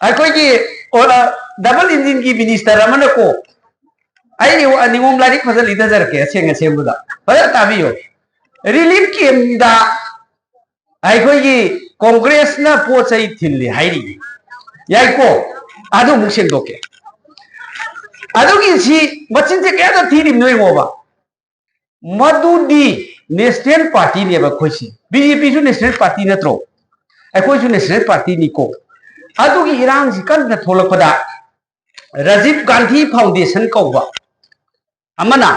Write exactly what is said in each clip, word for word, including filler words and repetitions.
ꯑꯩꯈꯣꯏꯒꯤ double ꯏꯟꯖꯤꯟꯒꯤ minister ꯑꯃꯅꯀꯣ, ꯑꯩ ꯅꯤꯉꯣꯝ ꯂꯥꯏꯔꯤꯛ ꯐꯖꯅ ꯂꯤꯊꯖꯔꯛꯀꯦ, ꯑꯁꯦꯡ ꯑꯁꯦꯡꯕꯗ ꯐꯖꯅ ꯇꯥꯕꯤꯌꯨ꯫ ꯔꯤꯂꯤꯐ ꯀꯦꯝꯗ ꯑꯩꯈꯣꯏꯒꯤ ꯀꯣꯡꯒ꯭ꯔꯦꯁꯅ ꯄꯣꯠ ꯆꯩ ꯊꯤꯜꯂꯤ ꯍꯥꯏꯔꯤ꯫ ꯌꯥꯏꯀꯣ? ꯑꯗꯨ ꯑꯃꯨꯛ ꯁꯦꯡꯗꯣꯛꯀꯦ꯫ ꯑꯗꯨꯒꯤ ꯁꯤ ꯃꯆꯤꯟꯁꯦ ꯀꯌꯥꯗ ꯊꯤꯔꯤꯕꯅꯣ ꯌꯦꯡꯉꯣꯕ꯫ ꯃꯗꯨꯗꯤ ꯅꯦꯁꯅꯦꯜ ꯄꯥꯔꯇꯤꯅꯦꯕ ꯑꯩꯈꯣꯏꯁꯤ꯫ ꯕꯤ ꯖꯦ ꯄꯤꯁꯨ ꯅꯦꯁꯅꯦꯜ ꯄꯥꯔꯇꯤ ꯅꯠꯇ꯭ꯔꯣ? ꯑꯩꯈꯣꯏꯁꯨ ꯅꯦꯁꯅꯦꯜ ꯄꯥꯔꯇꯤꯅꯤꯀꯣ꯫ ꯑꯗꯨꯒꯤ ꯏꯔꯥꯡꯁꯤ ꯀꯟꯅ ꯊꯣꯛꯂꯛꯄꯗ ꯔꯥꯖꯤꯕ ꯒꯥꯟꯙꯤ ꯐꯥꯎꯟꯗꯦꯁꯟ ꯀꯧꯕ ꯑꯃꯅ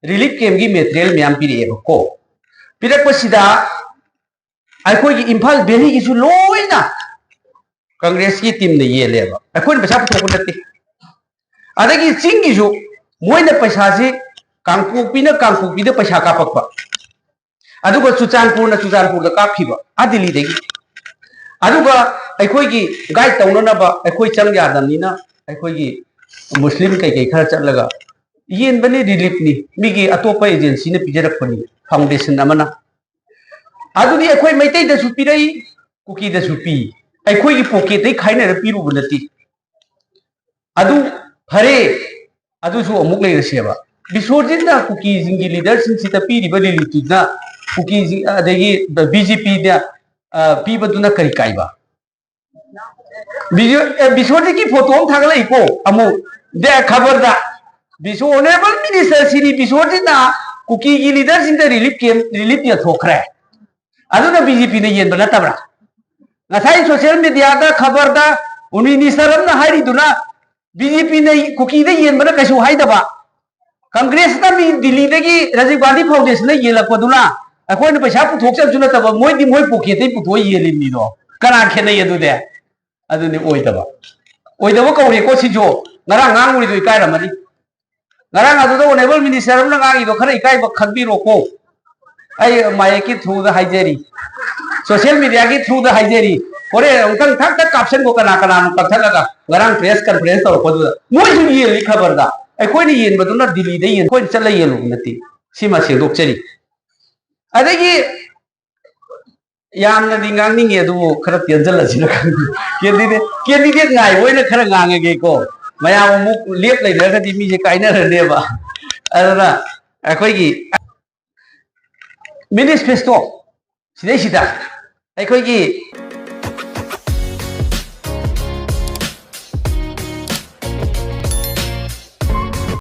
ꯔꯤꯂꯤꯐ ꯀꯦꯝꯒꯤ ꯃꯦꯇꯔꯤꯌꯦꯜ ꯃꯌꯥꯝ ꯄꯤꯔꯛꯑꯦꯕꯀꯣ꯫ ꯄꯤꯔꯛꯄꯁꯤꯗ ꯑꯩꯈꯣꯏꯒꯤ ꯏꯝꯐꯥꯜ ꯚꯦꯂꯤꯒꯤꯁꯨ ꯂꯣꯏꯅ ꯀꯪꯒ꯭ꯔꯦꯁꯀꯤ ꯇꯤꯝꯅ ꯌꯦꯜꯂꯦꯕ, ꯑꯩꯈꯣꯏꯅ ꯄꯩꯁꯥ ꯄꯨꯊꯣꯛꯄ ꯅꯠꯇꯦ꯫ ꯑꯗꯒꯤ ꯆꯤꯡꯒꯤꯁꯨ ꯃꯣꯏꯅ ꯄꯩꯁꯥꯁꯤ ꯀꯥꯡꯄꯣꯛꯄꯤꯅ ꯀꯥꯡꯄꯣꯛꯄꯤꯗ ꯄꯩꯁꯥ ꯀꯥꯞꯄꯛꯄ, ꯑꯗꯨꯒ ꯆꯨꯔꯆꯥꯟꯄꯨꯔꯅ ꯆꯨꯔꯆꯥꯟꯄꯨꯔꯗ ꯀꯥꯞꯈꯤꯕ ꯑꯥ ꯗꯤꯜꯂꯤꯗꯒꯤ꯫ ꯑꯗꯨꯒ ꯑꯩꯈꯣꯏꯒꯤ ꯒꯥꯏꯗ ꯇꯧꯅꯅꯕ ꯑꯩꯈꯣꯏ ꯆꯪ ꯌꯥꯗꯕꯅꯤꯅ ꯑꯩꯈꯣꯏꯒꯤ ꯃꯨꯁꯂꯤꯝ ꯀꯩꯀꯩ ꯈꯔ ꯆꯠꯂꯒ ꯌꯦꯟꯕꯅꯤ, ꯔꯤꯂꯤꯐꯅꯤ, ꯃꯤꯒꯤ ꯑꯇꯣꯞꯄ ꯑꯦꯖꯦꯟꯁꯤꯅ ꯄꯤꯖꯔꯛꯄꯅꯤ, ꯐꯥꯎꯟꯗꯦꯁꯟ ꯑꯃꯅ꯫ ꯑꯗꯨꯗꯤ ꯑꯩꯈꯣꯏ ꯃꯩꯇꯩꯗꯁꯨ ꯄꯤꯔꯛꯏ, ꯀꯨꯀꯤꯗꯁꯨ ꯄꯤ, ꯑꯩꯈꯣꯏꯒꯤ ꯄꯣꯀꯦꯠꯇꯩ ꯈꯥꯏꯅꯔ ꯄꯤꯔꯨꯕ ꯅꯠꯇꯦ꯫ ꯑꯗꯨ ꯐꯔꯦ, ꯑꯗꯨꯁꯨ ꯑꯃꯨꯛ ꯂꯩꯔꯁꯦꯕ꯫ ꯕꯤꯁꯣꯔꯖꯤꯠꯅ ꯀꯨꯀꯤꯁꯤꯡꯒꯤ ꯂꯤꯗꯔꯁꯤꯡꯁꯤꯗ ꯄꯤꯔꯤꯕ ꯔꯤꯂꯤꯐꯇꯨꯅ ꯀꯨꯀꯤꯁꯤꯡ ꯑꯗꯒꯤ ꯕꯤ ꯖꯦ ꯄꯤꯗ ꯄꯤꯕꯗꯨꯅ ꯀꯔꯤ ꯀꯥꯏꯕ? ꯕꯤꯁꯣꯔꯖꯤꯠꯀꯤ ꯐꯣꯇꯣ ꯑꯃ ꯊꯥꯒꯠꯂꯛꯏꯀꯣ ꯑꯃꯨꯛ꯫ ꯗꯦ ꯈꯕꯔꯗ ꯕꯤꯁꯣ ꯑꯣꯅꯔꯦꯕꯜ ꯃꯤꯅꯤꯁꯇꯔ ꯁꯤꯔꯤ ꯕꯤꯁꯣꯔꯖꯤꯠꯅ ꯀꯨꯀꯤꯒꯤ ꯂꯤꯗꯔꯁꯤꯡꯗ ꯔꯤꯂꯤꯐ ꯀꯦꯝ ꯔꯤꯂꯤꯐ ꯌꯦꯟꯊꯣꯛꯈ꯭ꯔꯦ꯫ ꯑꯗꯨꯅ ꯕꯤ ꯖꯦ ꯄꯤꯅ ꯌꯦꯟꯕ ꯅꯠꯇꯕ꯭ꯔꯥ? ꯉꯁꯥꯏ ꯁꯣꯁꯤꯌꯦꯜ ꯃꯦꯗꯤꯌꯥꯗ ꯈꯕꯔꯗ ꯃꯤꯅꯤꯁꯇꯔ ꯑꯃꯅ ꯍꯥꯏꯔꯤꯗꯨꯅ ꯕꯤ ꯖꯦ ꯄꯤꯅ ꯀꯨꯀꯤꯗ ꯌꯦꯟꯕꯅ ꯀꯩꯁꯨ ꯍꯥꯏꯗꯕ, ꯀꯪꯒ꯭ꯔꯦꯁꯅ ꯃꯤ ꯗꯤꯜꯂꯤꯗꯒꯤ ꯔꯥꯖꯤꯕ ꯒꯥꯟꯙꯤ ꯐꯥꯎꯟꯗꯦꯁꯟꯗ ꯌꯦꯜꯂꯛꯄꯗꯨꯅ ꯑꯩꯈꯣꯏꯅ ꯄꯩꯁꯥ ꯄꯨꯊꯣꯛꯆꯕꯁꯨ ꯅꯠꯇꯕ ꯃꯣꯏꯗꯤ ꯃꯣꯏ ꯄꯣꯀꯦꯠꯇꯩ ꯄꯨꯊꯣꯛꯑ ꯌꯦꯜꯂꯤꯕꯅꯤꯗꯣ꯫ ꯀꯅꯥ ꯈꯦꯠꯅꯩ ꯑꯗꯨꯗꯤ? ꯑꯗꯨꯅꯤ ꯑꯣꯏꯗꯕ꯫ ꯑꯣꯏꯗꯕ ꯀꯧꯔꯦꯀꯣ ꯁꯤꯁꯨ꯫ ꯉꯔꯥꯡ ꯉꯥꯡꯉꯨꯔꯤꯗꯣ ꯏꯀꯥꯏꯔꯝꯃꯅꯤ꯫ ꯉꯔꯥꯡ ꯑꯗꯨꯗ ꯑꯣꯅꯔꯦꯕꯜ ꯃꯤꯅꯤꯁꯇꯔ ꯑꯃꯅ ꯉꯥꯡꯉꯤꯗꯣ ꯈꯔ ꯏꯀꯥꯏꯕ ꯈꯪꯕꯤꯔꯣꯀꯣ꯫ ꯑꯩ ꯃꯥꯌꯦꯛꯀꯤ ꯊ꯭ꯔꯨꯗ ꯍꯥꯏꯖꯔꯤ, ꯁꯣꯁꯤꯌꯦꯜ ꯃꯦꯗꯤꯌꯥꯒꯤ ꯊ꯭ꯔꯨꯗ ꯍꯥꯏꯖꯔꯤ꯫ ꯍꯣꯔꯦꯟ ꯑꯃꯨꯛꯇꯪ ꯊꯛ ꯊꯛ ꯀꯥꯞꯁꯟꯒꯣ, ꯀꯅꯥ ꯀꯅꯥꯅꯣ ꯀꯛꯊꯠꯂꯒ꯫ ꯉꯔꯥꯡ ꯄ꯭ꯔꯦꯁ ꯀꯟꯐꯔꯦꯟꯁ ꯇꯧꯔꯛꯄꯗꯨꯗ ꯃꯣꯏꯁꯨ ꯌꯦꯜꯂꯤ ꯈꯕꯔꯗ, ꯑꯩꯈꯣꯏꯅ ꯌꯦꯟꯕꯗꯨꯅ ꯗꯤꯜꯂꯤꯗ ꯌꯦꯟ, ꯑꯩꯈꯣꯏꯅ ꯆꯠꯂ ꯌꯦꯜꯂꯨꯕ ꯅꯠꯇꯦ꯫ ꯁꯤꯃ ꯁꯦꯡꯗꯣꯛꯆꯔꯤ꯫ ꯑꯗꯒꯤ ꯌꯥꯝꯅꯗꯤ ꯉꯥꯡꯅꯤꯡꯉꯤ, ꯑꯗꯨꯕꯨ ꯈꯔ ꯇꯦꯟꯖꯜꯂꯁꯤꯅ ꯈꯪꯗꯦ꯫ ꯀꯦꯟꯗꯤꯗꯦꯠ, ꯀꯦꯟꯗꯤꯗꯦꯠ ꯉꯥꯏꯕ ꯑꯣꯏꯅ ꯈꯔ ꯉꯥꯡꯉꯒꯦꯀꯣ꯫ ꯃꯌꯥꯝ ꯑꯃꯨꯛ ꯂꯦꯞ ꯂꯩꯅꯔꯒꯗꯤ ꯃꯤꯁꯦ ꯀꯥꯏꯅꯔꯅꯦꯕ꯫ ꯑꯗꯨꯅ ꯑꯩꯈꯣꯏꯒꯤ ꯃꯦꯅꯤꯐꯦꯁꯇꯣ ꯁꯤꯗꯩꯁꯤꯗ ꯑꯩꯈꯣꯏꯒꯤ